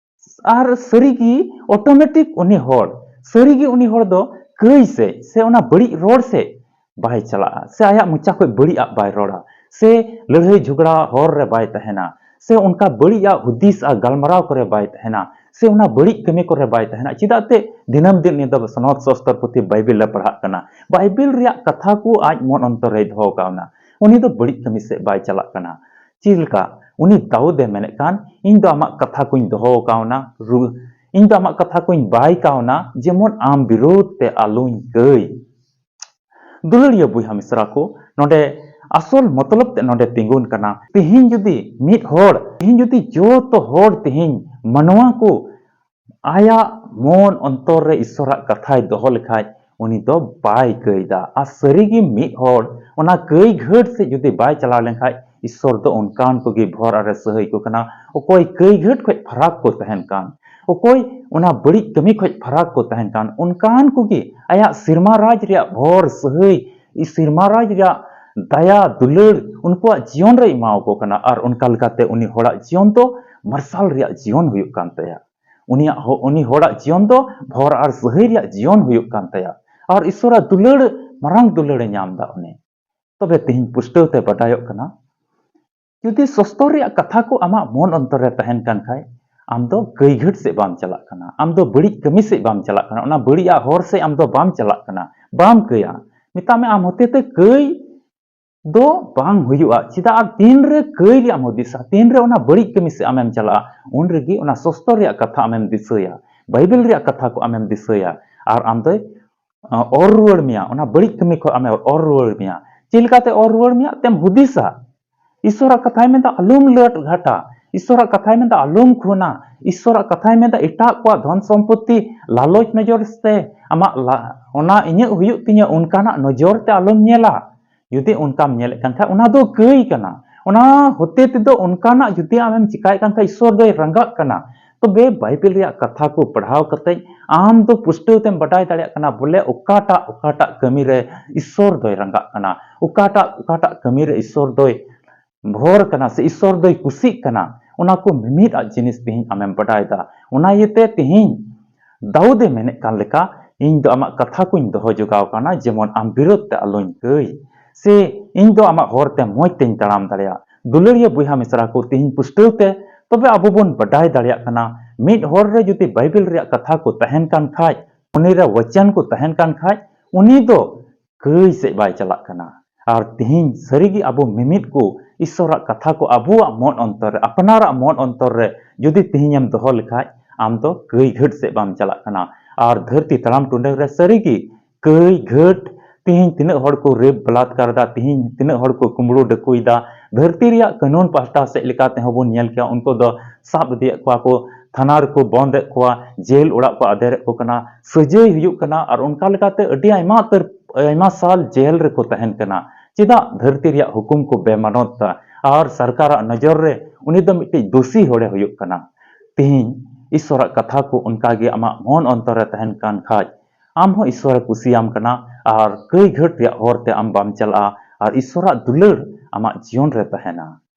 ᱟᱨ ᱥᱟᱹᱨᱤᱜᱮ automatic ᱩᱱᱤ ᱦᱚᱲ, ᱥᱟᱹᱨᱤᱜᱮ ᱩᱱᱤ ᱦᱚᱲ ᱫᱚ ᱠᱟᱹᱭ ᱥᱮᱫ ᱥᱮ ᱚᱱᱟ ᱵᱟᱹᱲᱤᱡ ᱨᱚᱲ ᱥᱮᱫ ᱵᱟᱭ ᱪᱟᱞᱟᱜᱼᱟ, ᱥᱮ ᱟᱭᱟᱜ ᱢᱚᱪᱟ ᱠᱷᱚᱱ ᱵᱟᱹᱲᱤᱡ ᱟᱜ ᱵᱟᱭ ᱨᱚᱲᱟ, ᱥᱮ ᱞᱟᱹᱲᱦᱟᱹᱭ ᱡᱷᱚᱜᱽᱲᱟ ᱦᱚᱨ ᱨᱮ ᱵᱟᱭ ᱛᱟᱦᱮᱱᱟ, ᱥᱮ ᱚᱱᱠᱟ ᱵᱟᱹᱲᱤᱡ ᱟᱜ ᱦᱩᱫᱤᱥ ᱟᱨ ᱜᱟᱞᱢᱟᱨᱟᱣ ᱠᱚᱨᱮ ᱵᱟᱭ ᱛᱟᱦᱮᱱᱟ, ᱥᱮ ᱚᱱᱟ ᱵᱟᱹᱲᱤᱡ ᱠᱟᱹᱢᱤ ᱠᱚᱨᱮ ᱵᱟᱭ ᱛᱟᱦᱮᱱᱟ᱾ ᱪᱮᱫᱟᱜ ᱛᱮ ᱫᱤᱱᱟᱹᱢ ᱫᱤᱱ ᱩᱱᱤ ᱫᱚ ᱥᱚᱱᱚᱛ ᱥᱚᱥᱛᱚᱨ ᱯᱩᱛᱷᱤ ᱵᱟᱭᱵᱮᱞ ᱨᱮ ᱯᱟᱲᱦᱟᱜ ᱠᱟᱱᱟ, ᱵᱟᱭᱵᱮᱞ ᱨᱮᱭᱟᱜ ᱠᱟᱛᱷᱟ ᱠᱚ ᱟᱡ ᱢᱚᱱ ᱚᱱᱛᱚᱨ ᱨᱮᱭ ᱫᱚᱦᱚ ᱠᱟᱣᱱᱟ, ᱩᱱᱤ ᱫᱚ ᱵᱟᱹᱲᱤᱡ ᱠᱟᱹᱢᱤ ᱥᱮᱫ ᱵᱟᱭ ᱪᱟᱞᱟᱜ ᱠᱟᱱᱟ᱾ ᱪᱮᱫ ᱞᱮᱠᱟ? ᱩᱱᱤ ᱫᱟᱣᱩᱫ ᱮ ᱢᱮᱱᱮᱫ ᱠᱟᱱ, "ᱤᱧ ᱫᱚ ᱟᱢᱟᱜ ᱠᱟᱛᱷᱟ ᱠᱚᱧ ᱫᱚᱦᱚ ᱠᱟᱣᱱᱟ, ᱨᱩ-, ᱤᱧ ᱫᱚ ᱟᱢᱟᱜ ᱠᱟᱛᱷᱟ ᱠᱚᱧ ᱵᱟᱭ ᱠᱟᱣᱱᱟ, ᱡᱮᱢᱚᱱ ᱟᱢ ᱵᱤᱨᱩᱫᱷ ᱛᱮ ᱟᱞᱚᱧ ᱠᱟᱹᱭ᱾" ᱫᱩᱞᱟᱹᱲᱤᱭᱟᱹ ᱵᱚᱭᱦᱟ ᱢᱤᱥᱨᱟ ᱠᱚ, ᱱᱚᱰᱮ ᱟᱥᱚᱞ ᱢᱚᱛᱞᱚᱵ ᱛᱮ ᱱᱚᱰᱮ ᱛᱤᱸᱜᱩᱱ ᱠᱟᱱᱟ, ᱛᱤᱦᱤᱧ ᱡᱩᱫᱤ ᱢᱤᱫ ᱦᱚᱲ, ᱛᱤᱦᱤᱧ ᱡᱩᱫᱤ ᱡᱚᱛᱚ ᱦᱚᱲ ᱛᱤᱦᱤᱧ ᱢᱟᱱᱣᱟ ᱠᱚ ᱟᱭᱟᱜ ᱢᱚᱱ ᱚᱱᱛᱚᱨ ᱨᱮ ᱤᱥᱚᱨᱟᱜ ᱠᱟᱛᱷᱟᱭ ᱫᱚᱦᱚ ᱞᱮᱠᱷᱟᱡ, ᱩᱱᱤ ᱫᱚ ᱵᱟᱭ ᱠᱟᱹᱭᱫᱟ᱾ ᱟᱨ ᱥᱟᱹᱨᱤᱜᱮ ᱢᱤᱫ ᱦᱚᱲ ᱚᱱᱟ ᱠᱟᱹᱭ ᱜᱷᱟᱹᱴ ᱥᱮᱫ ᱡᱩᱫᱤ ᱵᱟᱭ ᱪᱟᱞᱟᱣ ᱞᱮᱱᱠᱷᱟᱡ, ᱤᱥᱚᱨ ᱫᱚ ᱚᱱᱠᱟᱱ ᱠᱚᱜᱮ ᱵᱷᱚᱨ ᱟᱨᱮ ᱥᱟᱹᱦᱟᱹᱭ ᱠᱚ ᱠᱟᱱᱟ᱾ ᱚᱠᱚᱭ ᱠᱟᱹᱭ ᱜᱷᱟᱹᱴ ᱠᱷᱚᱡ ᱯᱷᱟᱨᱟᱠ ᱠᱚ ᱛᱟᱦᱮᱱ ᱠᱟᱱ, ᱚᱠᱚᱭ ᱚᱱᱟ ᱵᱟᱹᱲᱤᱡ ᱠᱟᱹᱢᱤ ᱠᱷᱚᱡ ᱯᱷᱟᱨᱟᱠ ᱠᱚ ᱛᱟᱦᱮᱱ ᱠᱟᱱ, ᱚᱱᱠᱟᱱ ᱠᱚᱜᱮ ᱟᱭᱟᱜ ᱥᱮᱨᱢᱟ ᱨᱟᱡᱽ ᱨᱮᱭᱟᱜ ᱵᱷᱚᱨ ᱥᱟᱹᱦᱟᱹᱭ, ᱥᱮᱨᱢᱟ ᱨᱟᱡᱽ ᱨᱮᱭᱟᱜ ᱫᱟᱭᱟ ᱫᱩᱞᱟᱹᱲ ᱩᱱᱠᱩᱣᱟᱜ ᱡᱤᱭᱚᱱ ᱨᱮ ᱮᱢᱟᱣ ᱠᱚ ᱠᱟᱱᱟ᱾ ᱟᱨ ᱚᱱᱠᱟ ᱞᱮᱠᱟᱛᱮ ᱩᱱᱤ ᱦᱚᱲᱟᱜ ᱡᱤᱭᱚᱱ ᱫᱚ ᱢᱟᱨᱥᱟᱞ ᱨᱮᱭᱟᱜ ᱡᱤᱭᱚᱱ ᱦᱩᱭᱩᱜ ᱠᱟᱱ ᱛᱟᱭᱟ᱾ ᱩᱱᱤᱭᱟᱜ ᱦᱚ-, ᱩᱱᱤ ᱦᱚᱲᱟᱜ ᱡᱤᱭᱚᱱ ᱫᱚ ᱵᱷᱚᱨ ᱟᱨ ᱥᱟᱹᱦᱟᱹᱭ ᱨᱮᱭᱟᱜ ᱡᱤᱭᱚᱱ ᱦᱩᱭᱩᱜ ᱠᱟᱱ ᱛᱟᱭᱟ᱾ ᱟᱨ ᱤᱥᱚᱨᱟᱜ ᱫᱩᱞᱟᱹᱲ, ᱢᱟᱨᱟᱝ ᱫᱩᱞᱟᱹᱲᱮ ᱧᱟᱢ ᱮᱫᱟ ᱩᱱᱤ᱾ ᱛᱚᱵᱮ ᱛᱤᱦᱤᱧ ᱯᱩᱥᱴᱟᱹᱣ ᱛᱮ ᱵᱟᱰᱟᱭᱚᱜ ᱠᱟᱱᱟ, ᱡᱩᱫᱤ ᱥᱚᱥᱛᱚᱨ ᱨᱮᱭᱟᱜ ᱠᱟᱛᱷᱟ ᱠᱚ ᱟᱢᱟᱜ ᱢᱚᱱ ᱚᱱᱛᱚᱨ ᱨᱮ ᱛᱟᱦᱮᱱ ᱠᱟᱱ ᱠᱷᱟᱡ, ᱟᱢ ᱫᱚ ᱠᱟᱹᱭ ᱜᱷᱟᱹᱴ ᱥᱮᱫ ᱵᱟᱢ ᱪᱟᱞᱟᱜ ᱠᱟᱱᱟ, ᱟᱢ ᱫᱚ ᱵᱟᱹᱲᱤᱡ ᱠᱟᱹᱢᱤ ᱥᱮᱫ ᱵᱟᱢ ᱪᱟᱞᱟᱜ ᱠᱟᱱᱟ, ᱚᱱᱟ ᱵᱟᱹᱲᱤᱡᱟᱜ ᱦᱚᱨ ᱥᱮᱫ ᱟᱢ ᱫᱚ ᱵᱟᱢ ᱪᱟᱞᱟᱜ ᱠᱟᱱᱟ, ᱵᱟᱢ ᱠᱟᱹᱭᱟ᱾ ᱢᱮᱛᱟᱜ ᱢᱮ, ᱟᱢ ᱦᱚᱛᱮᱛᱮ ᱠᱟᱹᱭ ᱫᱚ ᱵᱟᱝ ᱦᱩᱭᱩᱜᱼᱟ᱾ ᱪᱮᱫᱟᱜ? ᱟᱨ ᱛᱤᱱ ᱨᱮ ᱠᱟᱹᱭ ᱨᱮᱭᱟᱜ ᱮᱢ ᱦᱩᱫᱤᱥᱟ, ᱛᱤᱱ ᱨᱮ ᱚᱱᱟ ᱵᱟᱹᱲᱤᱡ ᱠᱟᱹᱢᱤ ᱥᱮᱫ ᱟᱢᱮᱢ ᱪᱟᱞᱟᱜᱼᱟ, ᱩᱱ ᱨᱮᱜᱮ ᱚᱱᱟ ᱥᱚᱥᱛᱚᱨ ᱨᱮᱭᱟᱜ ᱠᱟᱛᱷᱟ ᱟᱢᱮᱢ ᱫᱤᱥᱟᱹᱭᱟ, ᱵᱟᱭᱵᱮᱞ ᱨᱮᱭᱟᱜ ᱠᱟᱛᱷᱟ ᱠᱚ ᱟᱢᱮᱢ ᱫᱤᱥᱟᱹᱭᱟ, ᱟᱨ ᱟᱢ ᱫᱚᱭ ᱚᱨ ᱨᱩᱣᱟᱹᱲ ᱢᱮᱭᱟ, ᱚᱱᱟ ᱵᱟᱹᱲᱤᱡ ᱠᱟᱹᱢᱤ ᱠᱷᱚᱱ ᱟᱢᱮ ᱚᱨ ᱨᱩᱣᱟᱹᱲ ᱢᱮᱭᱟ᱾ ᱪᱮᱫ ᱞᱮᱠᱟᱛᱮ ᱚᱨ ᱨᱩᱣᱟᱹᱲ ᱢᱮᱭᱟ? ᱛᱮᱢ ᱦᱩᱫᱤᱥᱟ᱾ ᱤᱥᱚᱨᱟᱜ ᱠᱟᱛᱷᱟᱭ ᱢᱮᱱᱫᱟ, ᱟᱞᱚᱢ ᱞᱟᱹᱴ ᱜᱷᱟᱴᱟ᱾ ᱤᱥᱚᱨᱟᱜ ᱠᱟᱛᱷᱟᱭ ᱢᱮᱱᱫᱟ, ᱟᱞᱚᱢ ᱠᱷᱩᱱᱟ᱾ ᱤᱥᱚᱨᱟᱜ ᱠᱟᱛᱷᱟᱭ ᱢᱮᱱᱫᱟ, ᱮᱴᱟᱜ ᱠᱚᱣᱟᱜ ᱫᱷᱚᱱ ᱥᱚᱢᱯᱚᱛᱤ ᱞᱟᱞᱚᱪ ᱱᱚᱡᱚᱨ ᱛᱮ ᱟᱢᱟᱜ ᱞᱟ-, ᱚᱱᱟ ᱤᱧᱟᱹᱜ ᱦᱩᱭᱩᱜ ᱛᱤᱧᱟᱹ, ᱚᱱᱠᱟᱱᱟᱜ ᱱᱚᱡᱚᱨ ᱛᱮ ᱟᱞᱚᱢ ᱧᱮᱞᱟ᱾ ᱡᱩᱫᱤ ᱚᱱᱠᱟᱢ ᱧᱮᱞᱮᱫ ᱠᱟᱱ ᱠᱷᱟᱡ, ᱚᱱᱟ ᱫᱚ ᱠᱟᱹᱭ ᱠᱟᱱᱟ᱾ ᱚᱱᱟ ᱦᱚᱛᱮ ᱛᱮᱫᱚ ᱚᱱᱠᱟᱱᱟᱜ ᱡᱩᱫᱤ ᱟᱢᱮᱢ ᱪᱤᱠᱟᱭᱮᱫ ᱠᱟᱱ ᱠᱷᱟᱡ, ᱤᱥᱚᱨ ᱫᱚᱭ ᱨᱟᱸᱜᱟᱜ ᱠᱟᱱᱟ᱾ ᱛᱚᱵᱮ ᱵᱟᱭᱵᱮᱞ ᱨᱮᱭᱟᱜ ᱠᱟᱛᱷᱟ ᱠᱚ ᱯᱟᱲᱦᱟᱣ ᱠᱟᱛᱮ ᱟᱢ ᱫᱚ ᱯᱩᱥᱴᱟᱹᱣ ᱛᱮᱢ ᱵᱟᱰᱟᱭ ᱫᱟᱲᱮᱭᱟᱜ ᱠᱟᱱᱟ ᱵᱚᱞᱮ ᱚᱠᱟᱴᱟᱜ, ᱚᱠᱟᱴᱟᱜ ᱠᱟᱹᱢᱤ ᱨᱮ ᱤᱥᱚᱨ ᱫᱚᱭ ᱨᱟᱸᱜᱟᱜ ᱠᱟᱱᱟ, ᱚᱠᱟᱴᱟᱜ, ᱚᱠᱟᱴᱟᱜ ᱠᱟᱹᱢᱤ ᱨᱮ ᱤᱥᱚᱨ ᱫᱚᱭ ᱵᱷᱚᱨ ᱠᱟᱱᱟ ᱥᱮ ᱤᱥᱚᱨ ᱫᱚᱭ ᱠᱩᱥᱤᱜ ᱠᱟᱱᱟ᱾ ᱚᱱᱟ ᱠᱚ ᱢᱤᱢᱤᱫ ᱟᱜ ᱡᱤᱱᱤᱥ ᱛᱮᱦᱮᱧ ᱟᱢᱮᱢ ᱵᱟᱰᱟᱭ ᱫᱟ᱾ ᱚᱱᱟ ᱤᱭᱟᱹᱛᱮ ᱛᱮᱦᱮᱧ ᱫᱟᱣᱩᱫ ᱮ ᱢᱮᱱᱮᱫ ᱠᱟᱱ ᱞᱮᱠᱟ, ᱤᱧ ᱫᱚ ᱟᱢᱟᱜ ᱠᱟᱛᱷᱟ ᱠᱚᱧ ᱫᱚᱦᱚ ᱡᱚᱜᱟᱣ ᱠᱟᱱᱟ, ᱡᱮᱢᱚᱱ ᱟᱢ ᱵᱤᱨᱳᱫᱷ ᱛᱮ ᱟᱞᱚᱧ ᱠᱟᱹᱭ, ᱥᱮ ᱤᱧ ᱫᱚ ᱟᱢᱟᱜ ᱦᱚᱨ ᱛᱮ ᱢᱚᱡᱽ ᱛᱮᱧ ᱛᱟᱲᱟᱢ ᱫᱟᱲᱮᱭᱟᱜ᱾ ᱫᱩᱞᱟᱹᱲᱤᱭᱟᱹ ᱵᱚᱭᱦᱟ ᱢᱤᱥᱨᱟ ᱠᱚ, ᱛᱮᱦᱮᱧ ᱯᱩᱥᱴᱟᱹᱣ ᱛᱮ ᱛᱚᱵᱮ ᱟᱵᱚ ᱵᱚᱱ ᱵᱟᱰᱟᱭ ᱫᱟᱲᱮᱭᱟᱜ ᱠᱟᱱᱟ, ᱢᱤᱫ ᱦᱚᱲ ᱨᱮ ᱡᱩᱫᱤ ᱵᱟᱭᱵᱮᱞ ᱨᱮᱭᱟᱜ ᱠᱟᱛᱷᱟ ᱠᱚ ᱛᱟᱦᱮᱱ ᱠᱟᱱ ᱠᱷᱟᱡ, ᱩᱱᱤ ᱨᱮ ᱣᱟᱪᱚᱱ ᱠᱚ ᱛᱟᱦᱮᱱ ᱠᱟᱱ ᱠᱷᱟᱡ, ᱩᱱᱤ ᱫᱚ ᱠᱟᱹᱭ ᱥᱮᱫ ᱵᱟᱭ ᱪᱟᱞᱟᱜ ᱠᱟᱱᱟ᱾ ᱟᱨ ᱛᱤᱦᱤᱧ ᱥᱟᱹᱨᱤᱜᱮ ᱟᱵᱚ ᱢᱤᱢᱤᱫ ᱠᱚ ᱤᱥᱚᱨᱟᱜ ᱠᱟᱛᱷᱟ ᱠᱚ ᱟᱵᱚᱣᱟᱜ ᱢᱚᱱ ᱚᱱᱛᱚᱨ ᱨᱮ, ᱟᱯᱱᱟᱨᱟᱜ ᱢᱚᱱ ᱚᱱᱛᱚᱨ ᱨᱮ ᱡᱩᱫᱤ ᱛᱤᱦᱤᱧᱮᱢ ᱫᱚᱦᱚ ᱞᱮᱠᱷᱟᱡ, ᱟᱢ ᱫᱚ ᱠᱟᱹᱭ ᱜᱷᱟᱹᱴ ᱥᱮᱫ ᱵᱟᱢ ᱪᱟᱞᱟᱜ ᱠᱟᱱᱟ᱾ ᱟᱨ ᱫᱷᱟᱹᱨᱛᱤ ᱛᱟᱲᱟᱢ ᱴᱩᱰᱟᱹᱝ ᱨᱮ ᱥᱟᱹᱨᱤᱜᱮ ᱠᱟᱹᱭ ᱜᱷᱟᱹᱴ ᱛᱤᱦᱤᱧ ᱛᱤᱱᱟᱹᱜ ᱦᱚᱲ ᱠᱚ ᱨᱮᱯ ᱵᱟᱞᱟᱛᱠᱟᱨ ᱮᱫᱟ, ᱛᱤᱦᱤᱧ ᱛᱤᱱᱟᱹᱜ ᱦᱚᱲ ᱠᱚ ᱠᱩᱢᱵᱽᱲᱩ ᱰᱟᱹᱠᱩᱭᱮᱫᱟ, ᱫᱷᱟᱹᱨᱛᱤ ᱨᱮᱭᱟᱜ ᱠᱟᱹᱱᱩᱱ ᱯᱟᱦᱴᱟ ᱥᱮᱫ ᱞᱮᱠᱟ ᱛᱮᱦᱚᱸ ᱵᱚᱱ ᱧᱮᱞ ᱠᱮᱭᱟ, ᱩᱱᱠᱩ ᱫᱚ ᱥᱟᱵ ᱤᱫᱤᱭᱮᱫ ᱠᱚᱣᱟ ᱠᱚ, ᱛᱷᱟᱱᱟ ᱨᱮᱠᱚ ᱵᱚᱸᱫᱮᱫ ᱠᱚᱣᱟ, ᱡᱮᱞ ᱚᱲᱟᱜ ᱠᱚ ᱟᱫᱮᱨᱮᱫ ᱠᱚ ᱠᱟᱱᱟ, ᱥᱟᱹᱡᱟᱹᱭ ᱦᱩᱭᱩᱜ ᱠᱟᱱᱟ, ᱟᱨ ᱚᱱᱠᱟ ᱞᱮᱠᱟᱛᱮ ᱟᱹᱰᱤ ᱟᱭᱢᱟ ᱩᱛᱟᱹᱨ, ᱟᱭᱢᱟ ᱥᱟᱞ ᱡᱮᱞ ᱨᱮᱠᱚ ᱛᱟᱦᱮᱱ ᱠᱟᱱᱟ᱾ ᱪᱮᱫᱟᱜ ᱫᱷᱟᱹᱨᱛᱤ ᱨᱮᱭᱟᱜ ᱦᱩᱠᱩᱢ ᱠᱚ ᱵᱮᱢᱟᱱᱚᱛ ᱫᱟ ᱟᱨ ᱥᱚᱨᱠᱟᱨᱟᱜ ᱱᱚᱡᱚᱨ ᱨᱮ ᱩᱱᱤ ᱫᱚ ᱢᱤᱫᱴᱤᱡ ᱫᱳᱥᱤ ᱦᱚᱲᱮ ᱦᱩᱭᱩᱜ ᱠᱟᱱᱟ? ᱛᱤᱦᱤᱧ ᱤᱥᱥᱚᱨᱟᱜ ᱠᱟᱛᱷᱟ ᱠᱚ ᱚᱱᱠᱟᱜᱮ ᱟᱢᱟᱜ ᱢᱚᱱ ᱚᱱᱛᱚᱨ ᱨᱮ ᱛᱟᱦᱮᱱ ᱠᱟᱱ ᱠᱷᱟᱡ, ᱟᱢ ᱦᱚᱸ ᱤᱥᱥᱚᱨᱮ ᱠᱩᱥᱤᱭᱟᱢ ᱠᱟᱱᱟ ᱟᱨ ᱠᱟᱹᱭ ᱜᱷᱟᱹᱴ ᱨᱮᱭᱟᱜ ᱦᱚᱨ ᱛᱮ ᱟᱢ ᱵᱟᱢ ᱪᱟᱞᱟᱜᱼᱟ ᱟᱨ ᱤᱥᱥᱚᱨᱟᱜ ᱫᱩᱞᱟᱹᱲ ᱟᱢᱟᱜ ᱡᱤᱭᱚᱱ ᱨᱮ ᱛᱟᱦᱮᱱᱟ᱾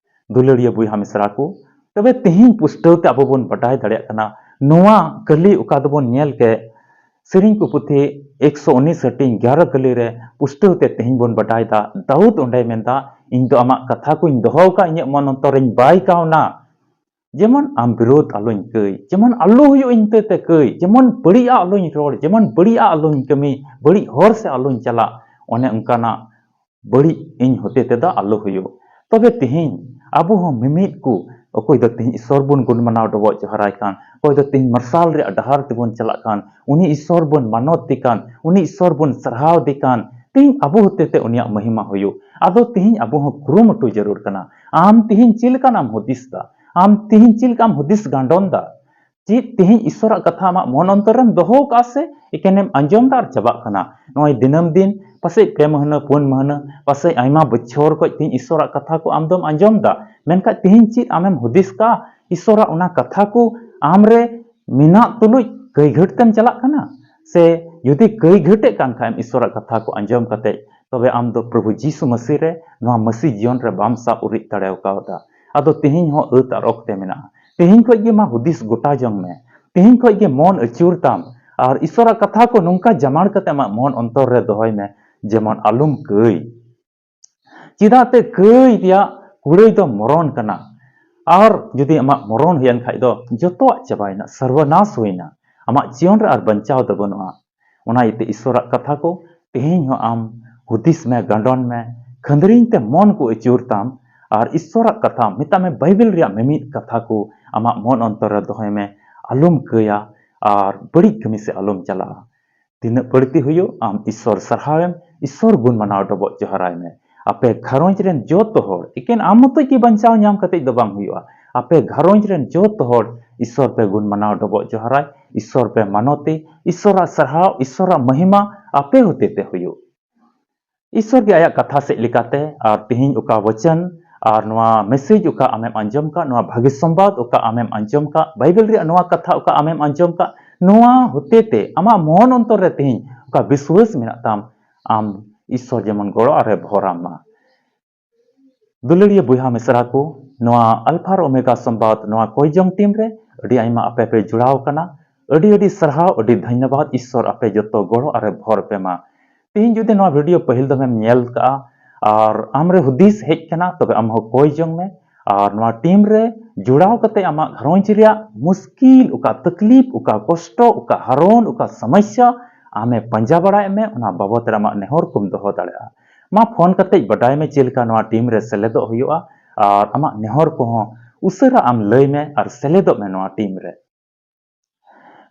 ᱫᱩᱞᱟᱹᱲᱤᱭᱟᱹ ᱵᱚᱭᱦᱟ ᱢᱤᱥᱨᱟ ᱠᱚ, ᱛᱚᱵᱮ ᱛᱮᱦᱮᱧ ᱯᱩᱥᱴᱟᱹᱣ ᱛᱮ ᱟᱵᱚ ᱵᱚᱱ ᱵᱟᱰᱟᱭ ᱫᱟᱲᱮᱭᱟᱜ ᱠᱟᱱᱟ, ᱱᱚᱣᱟ ᱠᱟᱹᱞᱤ ᱚᱠᱟ ᱫᱚᱵᱚᱱ ᱧᱮᱞ ᱠᱮᱫ ᱥᱮᱨᱮᱧ ᱠᱚ ᱯᱩᱛᱷᱤ ᱮᱠᱥᱚ ᱩᱱᱤᱥ ᱦᱟᱹᱴᱤᱧ ᱜᱮᱞ ᱠᱟᱹᱞᱤ ᱨᱮ ᱯᱩᱥᱴᱟᱹᱣ ᱛᱮ ᱛᱮᱦᱮᱧ ᱵᱚᱱ ᱵᱟᱰᱟᱭ ᱫᱟ, ᱫᱟᱣᱩᱫ ᱚᱸᱰᱮᱭ ᱢᱮᱱᱫᱟ, "ᱤᱧ ᱫᱚ ᱟᱢᱟᱜ ᱠᱟᱛᱷᱟ ᱠᱚᱧ ᱫᱚᱦᱚ ᱟᱠᱟᱫ, ᱤᱧᱟᱹᱜ ᱢᱚᱱ ᱚᱱᱛᱚᱨ ᱨᱮᱧ ᱵᱟᱭ ᱠᱟᱣᱱᱟ, ᱡᱮᱢᱚᱱ ᱟᱢ ᱵᱤᱨᱳᱫᱷ ᱟᱞᱚᱧ ᱠᱟᱹᱭ, ᱡᱮᱢᱚᱱ ᱟᱞᱚ ᱦᱩᱭᱩᱜ ᱤᱧ ᱛᱮ ᱛᱮ ᱠᱟᱹᱭ, ᱡᱮᱢᱚᱱ ᱵᱟᱹᱲᱤᱡᱟᱜ ᱟᱞᱚᱧ ᱨᱚᱲ, ᱡᱮᱢᱚᱱ ᱵᱟᱹᱲᱤᱡᱟᱜ ᱟᱞᱚᱧ ᱠᱟᱹᱢᱤ, ᱵᱟᱹᱲᱤᱡ ᱦᱚᱨ ᱥᱮᱫ ᱟᱞᱚᱧ ᱪᱟᱞᱟᱜ, ᱚᱱᱮ ᱚᱱᱠᱟᱱᱟᱜ ᱵᱟᱹᱲᱤᱡ ᱤᱧ ᱦᱚᱛᱮ ᱛᱮᱫᱚ ᱟᱞᱚ ᱦᱩᱭᱩᱜ᱾" ᱛᱚᱵᱮ ᱛᱮᱦᱮᱧ ᱟᱵᱚ ᱦᱚᱸ ᱢᱤᱢᱤᱫ ᱠᱚ, ᱚᱠᱚᱭ ᱫᱚ ᱛᱮᱦᱮᱧ ᱤᱥᱥᱚᱨ ᱵᱚᱱ ᱜᱩᱱ ᱢᱟᱱᱟᱣ ᱰᱚᱵᱚᱜ ᱡᱚᱦᱟᱨᱟᱭ ᱠᱟᱱ, ᱚᱠᱚᱭ ᱫᱚ ᱛᱮᱦᱮᱧ ᱢᱟᱨᱥᱟᱞ ᱨᱮᱭᱟᱜ ᱰᱟᱦᱟᱨ ᱛᱮᱵᱚᱱ ᱪᱟᱞᱟᱜ ᱠᱟᱱ, ᱩᱱᱤ ᱤᱥᱥᱚᱨ ᱵᱚᱱ ᱢᱟᱱᱚᱛ ᱫᱮ ᱠᱟᱱ, ᱩᱱᱤ ᱤᱥᱥᱚᱨ ᱵᱚᱱ ᱥᱟᱨᱦᱟᱣ ᱫᱮ ᱠᱟᱱ, ᱛᱮᱦᱮᱧ ᱟᱵᱚ ᱦᱚᱛᱮ ᱛᱮ ᱩᱱᱤᱭᱟᱜ ᱢᱚᱦᱤᱢᱟ ᱦᱩᱭᱩᱜ᱾ ᱟᱫᱚ ᱛᱮᱦᱮᱧ ᱟᱵᱚ ᱦᱚᱸ ᱠᱩᱨᱩᱢᱩᱴᱩ ᱡᱟᱹᱨᱩᱲ ᱠᱟᱱᱟ᱾ ᱟᱢ ᱛᱮᱦᱮᱧ ᱪᱮᱫ ᱞᱮᱠᱟᱱᱟᱜ ᱮᱢ ᱦᱩᱫᱤᱥ ᱫᱟ? ᱟᱢ ᱛᱮᱦᱮᱧ ᱪᱮᱫ ᱞᱮᱠᱟᱢ ᱦᱩᱫᱤᱥ ᱜᱟᱸᱰᱚᱱ ᱫᱟ? ᱪᱮᱫ ᱛᱮᱦᱮᱧ ᱤᱥᱥᱚᱨᱟᱜ ᱠᱟᱛᱷᱟ ᱟᱢᱟᱜ ᱢᱚᱱ ᱚᱱᱛᱚᱨ ᱨᱮᱢ ᱫᱚᱦᱚ ᱠᱟᱜᱼᱟ ᱥᱮ ᱮᱠᱮᱱᱮᱢ ᱟᱸᱡᱚᱢ ᱫᱟ ᱟᱨ ᱪᱟᱵᱟᱜ ᱠᱟᱱᱟ? ᱱᱚᱜᱼᱚᱭ ᱫᱤᱱᱟᱹᱢ ᱫᱤᱱ, ᱯᱟᱥᱮᱡ ᱯᱮ ᱢᱟᱹᱦᱱᱟᱹ, ᱯᱩᱱ ᱢᱟᱹᱦᱱᱟᱹ, ᱯᱟᱥᱮᱡ ᱟᱭᱢᱟ ᱵᱚᱪᱷᱚᱨ ᱠᱷᱚᱡ ᱛᱮᱦᱮᱧ ᱤᱥᱥᱚᱨᱟᱜ ᱠᱟᱛᱷᱟ ᱠᱚ ᱟᱢ ᱫᱚᱢ ᱟᱸᱡᱚᱢ ᱫᱟ, ᱢᱮᱱᱠᱷᱟᱡ ᱛᱮᱦᱮᱧ ᱪᱮᱫ ᱟᱢᱮᱢ ᱦᱩᱫᱤᱥ ᱠᱟᱜᱼᱟ? ᱤᱥᱥᱚᱨᱟᱜ ᱚᱱᱟ ᱠᱟᱛᱷᱟ ᱠᱚ ᱟᱢ ᱨᱮ ᱢᱮᱱᱟᱜ ᱛᱩᱞᱩᱡ ᱠᱟᱹᱭ ᱜᱷᱟᱹᱴ ᱛᱮᱢ ᱪᱟᱞᱟᱜ ᱠᱟᱱᱟ? ᱥᱮ ᱡᱩᱫᱤ ᱠᱟᱹᱭ ᱜᱷᱟᱹᱴᱮᱫ ᱠᱟᱱ ᱠᱷᱟᱡ ᱮᱢ ᱤᱥᱥᱚᱨᱟᱜ ᱠᱟᱛᱷᱟ ᱠᱚ ᱟᱸᱡᱚᱢ ᱠᱟᱛᱮ, ᱛᱚᱵᱮ ᱟᱢ ᱫᱚ ᱯᱨᱚᱵᱷᱩ ᱡᱤᱥᱩ ᱢᱟᱹᱥᱤ ᱨᱮ ᱱᱚᱣᱟ ᱢᱟᱹᱥᱤ ᱡᱤᱭᱚᱱ ᱨᱮ ᱵᱟᱢ ᱥᱟᱵ ᱩᱨᱤᱡ ᱫᱟᱲᱮ ᱠᱟᱣᱫᱟ᱾ ᱟᱫᱚ ᱛᱮᱦᱮᱧ ᱦᱚᱸ ᱟᱹᱛ ᱟᱨ ᱚᱠᱛᱮ ᱢᱮᱱᱟᱜᱼᱟ᱾ ᱛᱮᱦᱮᱧ ᱠᱷᱚᱡ ᱜᱮ ᱢᱟ ᱦᱩᱫᱤᱥ ᱜᱚᱴᱟ ᱡᱚᱝ ᱢᱮ᱾ ᱛᱮᱦᱮᱧ ᱠᱷᱚᱡ ᱜᱮ ᱢᱚᱱ ᱟᱹᱪᱩᱨ ᱛᱟᱢ ᱟᱨ ᱤᱥᱥᱚᱨᱟᱜ ᱠᱟᱛᱷᱟ ᱠᱚ ᱱᱚᱝᱠᱟ ᱡᱟᱢᱟᱲ ᱠᱟᱛᱮ ᱟᱢᱟᱜ ᱢᱚᱱ ᱚᱱᱛᱚᱨ ᱨᱮ ᱫᱚᱦᱚᱭ ᱢᱮ, ᱡᱮᱢᱚᱱ ᱟᱞᱚᱢ ᱠᱟᱹᱭ᱾ ᱪᱮᱫᱟᱜ ᱛᱮ ᱠᱟᱹᱭ ᱨᱮᱭᱟᱜ ᱠᱩᱲᱟᱹᱭ ᱫᱚ ᱢᱚᱨᱚᱱ ᱠᱟᱱᱟ᱾ ᱟᱨ ᱡᱩᱫᱤ ᱟᱢᱟᱜ ᱢᱚᱨᱚᱱ ᱦᱩᱭᱮᱱ ᱠᱷᱟᱡ ᱫᱚ ᱡᱚᱛᱚᱣᱟᱜ ᱪᱟᱵᱟᱭᱮᱱᱟ, ᱥᱚᱨᱵᱚᱱᱟᱥ ᱦᱩᱭᱱᱟ᱾ ᱟᱢᱟᱜ ᱡᱤᱭᱚᱱ ᱨᱮ ᱟᱨ ᱵᱟᱧᱪᱟᱣ ᱫᱚ ᱵᱟᱹᱱᱩᱜᱼᱟ᱾ ᱚᱱᱟ ᱤᱭᱟᱹᱛᱮ ᱤᱥᱥᱚᱨᱟᱜ ᱠᱟᱛᱷᱟ ᱠᱚ ᱛᱮᱦᱮᱧ ᱦᱚᱸ ᱟᱢ ᱦᱩᱫᱤᱥ ᱢᱮ, ᱜᱟᱸᱰᱚᱱ ᱢᱮ, ᱠᱷᱟᱹᱱᱫᱽᱨᱤᱧ ᱛᱮ ᱢᱚᱱ ᱠᱚ ᱟᱹᱪᱩᱨ ᱛᱟᱢ᱾ ᱟᱨ ᱤᱥᱥᱚᱨᱟᱜ ᱠᱟᱛᱷᱟ, ᱢᱮᱛᱟᱜ ᱢᱮ, ᱵᱟᱭᱵᱮᱞ ᱨᱮᱭᱟᱜ ᱢᱤᱢᱤᱫ ᱠᱟᱛᱷᱟ ᱠᱚ ᱟᱢᱟᱜ ᱢᱚᱱ ᱚᱱᱛᱚᱨ ᱨᱮ ᱫᱚᱦᱚᱭ ᱢᱮ, ᱟᱞᱚᱢ ᱠᱟᱹᱭᱟ ᱟᱨ ᱵᱟᱹᱲᱤᱡ ᱠᱟᱹᱢᱤ ᱥᱮᱫ ᱟᱞᱚᱢ ᱪᱟᱞᱟᱜᱼᱟ᱾ ᱛᱤᱱᱟᱹᱜ ᱵᱟᱹᱲᱛᱤ ᱦᱩᱭᱩᱜ, ᱟᱢ ᱤᱥᱥᱚᱨ ᱥᱟᱨᱦᱟᱣᱮᱢ, ᱤᱥᱥᱚᱨ ᱜᱩᱱ ᱢᱟᱱᱟᱣ ᱰᱚᱵᱚᱜ ᱡᱚᱦᱟᱨᱟᱭ ᱢᱮ᱾ ᱟᱯᱮ ᱜᱷᱟᱨᱚᱸᱡᱽ ᱨᱮᱱ ᱡᱚᱛᱚ ᱦᱚᱲ, ᱮᱠᱮᱱ ᱟᱢ ᱢᱚᱛᱚᱡ ᱜᱮ ᱵᱟᱧᱪᱟᱣ ᱧᱟᱢ ᱠᱟᱛᱮᱡ ᱫᱚ ᱵᱟᱝ ᱦᱩᱭᱩᱜᱼᱟ᱾ ᱟᱯᱮ ᱜᱷᱟᱨᱚᱸᱡᱽ ᱨᱮᱱ ᱡᱚᱛᱚ ᱦᱚᱲ ᱤᱥᱥᱚᱨ ᱯᱮ ᱜᱩᱱ ᱢᱟᱱᱟᱣ ᱰᱚᱵᱚᱜ ᱡᱚᱦᱟᱨᱟᱭ, ᱤᱥᱥᱚᱨ ᱯᱮ ᱢᱟᱱᱚᱛᱮ, ᱤᱥᱥᱚᱨᱟᱜ ᱥᱟᱨᱦᱟᱣ, ᱤᱥᱥᱚᱨᱟᱜ ᱢᱚᱦᱤᱢᱟ ᱟᱯᱮ ᱦᱚᱛᱮ ᱛᱮ ᱦᱩᱭᱩᱜ᱾ ᱤᱥᱥᱚᱨ ᱜᱮ ᱟᱭᱟᱜ ᱠᱟᱛᱷᱟ ᱥᱮᱫ ᱞᱮᱠᱟᱛᱮ, ᱟᱨ ᱛᱮᱦᱮᱧ ᱚᱠᱟ ᱵᱚᱪᱚᱱ ᱟᱨ ᱱᱚᱣᱟ message ᱚᱠᱟ ᱟᱢᱮᱢ ᱟᱸᱡᱚᱢ ᱠᱟᱜ, ᱱᱚᱣᱟ ᱵᱷᱟᱹᱜᱤ ᱥᱚᱢᱵᱟᱫ ᱚᱠᱟ ᱟᱢᱮᱢ ᱟᱸᱡᱚᱢ ᱠᱟᱜ, ᱵᱟᱭᱵᱮᱞ ᱨᱮᱭᱟᱜ ᱱᱚᱣᱟ ᱠᱟᱛᱷᱟ ᱚᱠᱟ ᱟᱢᱮᱢ ᱟᱸᱡᱚᱢ ᱠᱟᱜ, ᱱᱚᱣᱟ ᱦᱚᱛᱮ ᱛᱮ ᱟᱢᱟᱜ ᱢᱚᱱ ᱚᱱᱛᱚᱨ ᱨᱮ ᱛᱮᱦᱮᱧ ᱚᱠᱟ ᱵᱤᱥᱣᱟᱹᱥ ᱢᱮᱱᱟᱜ ᱛᱟᱢ, ᱟᱢ ᱤᱥᱥᱚᱨ ᱡᱮᱢᱚᱱ ᱜᱚᱲᱚ ᱟᱨᱮ ᱵᱷᱚᱨᱟᱢ ᱢᱟ᱾ ᱫᱩᱞᱟᱹᱲᱤᱭᱟᱹ ᱵᱚᱭᱦᱟ ᱢᱤᱥᱨᱟ ᱠᱚ, ᱱᱚᱣᱟ ᱟᱞᱯᱷᱟ ᱟᱨ ᱳᱢᱮᱜᱟ ᱥᱚᱢᱵᱟᱫ ᱱᱚᱣᱟ ᱠᱚᱭ ᱡᱚᱝ ᱴᱤᱢ ᱨᱮ ᱟᱹᱰᱤ ᱟᱭᱢᱟ ᱟᱯᱮ ᱯᱮ ᱡᱚᱲᱟᱣ ᱠᱟᱱᱟ᱾ ᱟᱹᱰᱤ ᱟᱹᱰᱤ ᱥᱟᱨᱦᱟᱣ, ᱟᱹᱰᱤ ᱫᱷᱚᱱᱭᱚᱵᱟᱫ᱾ ᱤᱥᱥᱚᱨ ᱟᱯᱮ ᱡᱚᱛᱚ ᱜᱚᱲᱚ ᱟᱨᱮ ᱵᱷᱚᱨ ᱯᱮ ᱢᱟ᱾ ᱛᱮᱦᱮᱧ ᱡᱩᱫᱤ ᱱᱚᱣᱟ ᱵᱷᱤᱰᱤᱭᱳ ᱯᱟᱹᱦᱤᱞ ᱫᱚᱢᱮᱢ ᱧᱮᱞ ᱠᱟᱜᱼᱟ ᱟᱨ ᱟᱢ ᱨᱮ ᱦᱩᱫᱤᱥ ᱦᱮᱡ ᱠᱟᱱᱟ, ᱛᱚᱵᱮ ᱟᱢ ᱦᱚᱸ ᱠᱚᱭ ᱡᱚᱝ ᱢᱮ ᱟᱨ ᱱᱚᱣᱟ ᱴᱤᱢ ᱨᱮ ᱡᱚᱲᱟᱣ ᱠᱟᱛᱮ ᱟᱢᱟᱜ ᱜᱷᱟᱨᱚᱸᱡᱽ ᱨᱮᱭᱟᱜ ᱢᱩᱥᱠᱤᱞ, ᱚᱠᱟ ᱛᱟᱠᱞᱤᱯ, ᱚᱠᱟ ᱠᱚᱥᱴᱚ, ᱚᱠᱟ ᱦᱟᱨᱚᱱ, ᱚᱠᱟ ᱥᱚᱢᱚᱥᱥᱟ ᱟᱢᱮ ᱯᱟᱸᱡᱟ ᱵᱟᱲᱟᱭᱮᱫ ᱢᱮ, ᱚᱱᱟ ᱵᱟᱵᱚᱛ ᱨᱮ ᱟᱢᱟᱜ ᱱᱮᱦᱚᱨ ᱠᱚᱢ ᱫᱚᱦᱚ ᱫᱟᱲᱮᱭᱟᱜᱼᱟ᱾ ᱢᱟ ᱯᱷᱳᱱ ᱠᱟᱛᱮ ᱵᱟᱰᱟᱭ ᱢᱮ ᱪᱮᱫ ᱞᱮᱠᱟ ᱱᱚᱣᱟ ᱴᱤᱢ ᱨᱮ ᱥᱮᱞᱮᱫᱚᱜ ᱦᱩᱭᱩᱜᱼᱟ ᱟᱨ ᱟᱢᱟᱜ ᱱᱮᱦᱚᱨ ᱠᱚᱦᱚᱸ ᱩᱥᱟᱹᱨᱟ ᱟᱢ ᱞᱟᱹᱭ ᱢᱮ ᱟᱨ ᱥᱮᱞᱮᱫᱚᱜ ᱢᱮ ᱱᱚᱣᱟ ᱴᱤᱢ ᱨᱮ᱾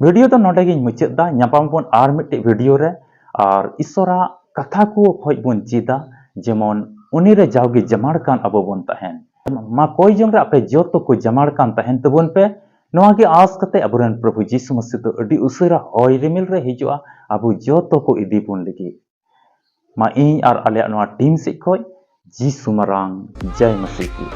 ᱵᱷᱤᱰᱤᱭᱳ ᱫᱚ ᱱᱚᱰᱮ ᱜᱤᱧ ᱢᱩᱪᱟᱹᱫ ᱫᱟ᱾ ᱧᱟᱯᱟᱢ ᱵᱚᱱ ᱟᱨ ᱢᱤᱫᱴᱤᱡ ᱵᱷᱤᱰᱤᱭᱳ ᱨᱮ ᱟᱨ ᱤᱥᱥᱚᱨᱟᱜ ᱠᱟᱛᱷᱟ ᱠᱚ ᱠᱷᱚᱡ ᱵᱚᱱ ᱪᱮᱫᱟ, ᱡᱮᱢᱚᱱ ᱩᱱᱤ ᱨᱮ ᱡᱟᱣᱜᱮ ᱡᱟᱢᱟᱲ ᱠᱟᱱ ᱟᱵᱚ ᱵᱚᱱ ᱛᱟᱦᱮᱱ᱾ ᱢᱟ ᱠᱚᱭ ᱡᱚᱝ ᱨᱮ ᱟᱯᱮ ᱡᱚᱛᱚ ᱠᱚ ᱡᱟᱢᱟᱲ ᱠᱟᱱ ᱛᱟᱦᱮᱱ ᱛᱟᱵᱚᱱ ᱯᱮ᱾ ᱱᱚᱣᱟ ᱜᱮ ᱟᱸᱥ ᱠᱟᱛᱮ ᱟᱵᱚᱨᱮᱱ ᱯᱨᱚᱵᱷᱩ ᱡᱤᱥᱩ ᱢᱟᱥᱤ ᱫᱚ ᱟᱹᱰᱤ ᱩᱥᱟᱹᱨᱟ ᱦᱚᱭ ᱨᱤᱢᱤᱞ ᱨᱮ ᱦᱤᱡᱩᱜᱼᱟ᱾ ᱟᱵᱚ ᱡᱚᱛᱚ ᱠᱚ ᱤᱫᱤ ᱵᱚᱱ ᱞᱟᱹᱜᱤᱫ᱾ ᱢᱟ ᱤᱧ ᱟᱨ ᱟᱞᱮᱭᱟᱜ ᱱᱚᱣᱟ ᱴᱤᱢ ᱥᱮᱫ ᱠᱷᱚᱡ ᱡᱤᱥᱩ ᱢᱟᱨᱟᱝ ᱡᱟᱭ ᱢᱟᱥᱤ ᱠᱤ᱾